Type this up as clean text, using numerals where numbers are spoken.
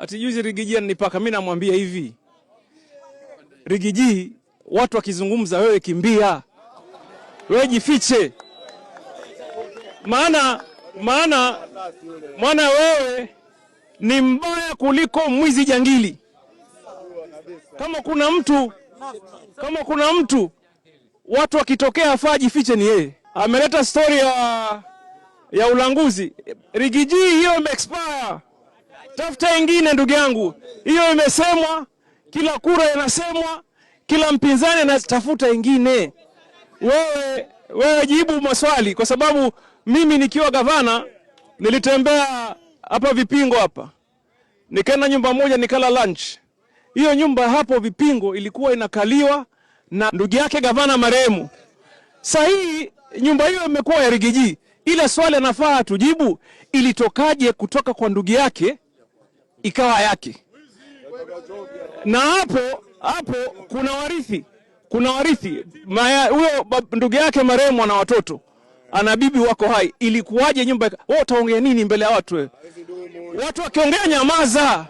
Ati juzi Riggy G ananipaka, mimi namwambia hivi, Riggy G, watu wakizungumza, wewe kimbia, wewe jifiche, maana mwana wewe ni mbaya kuliko mwizi jangili. Kama kuna mtu watu wakitokea afaa jifiche ni yeye. Ameleta story ya ulanguzi. Riggy G, hiyo ime expire. Tafuta ingine ndugu yangu, hiyo imesemwa, kila kura inasemwa, kila mpinzani anatafuta ingine. Wewe jibu maswali, kwa sababu mimi nikiwa gavana nilitembea hapa Vipingo hapa, nikaenda nyumba moja nikala lunch. Hiyo nyumba hapo Vipingo ilikuwa inakaliwa na ndugu yake gavana marehemu. Sasa hii nyumba hiyo imekuwa ya Riggy G. Ile swali anafaa tujibu, ilitokaje kutoka kwa ndugu yake ikawa yake? Na hapo hapo kuna warithi huyo ndugu yake marehemu ana watoto, ana bibi wako hai. Ilikuwaje nyumba? Wewe utaongea nini mbele ya watu wewe? Watu wakiongea nyamaza.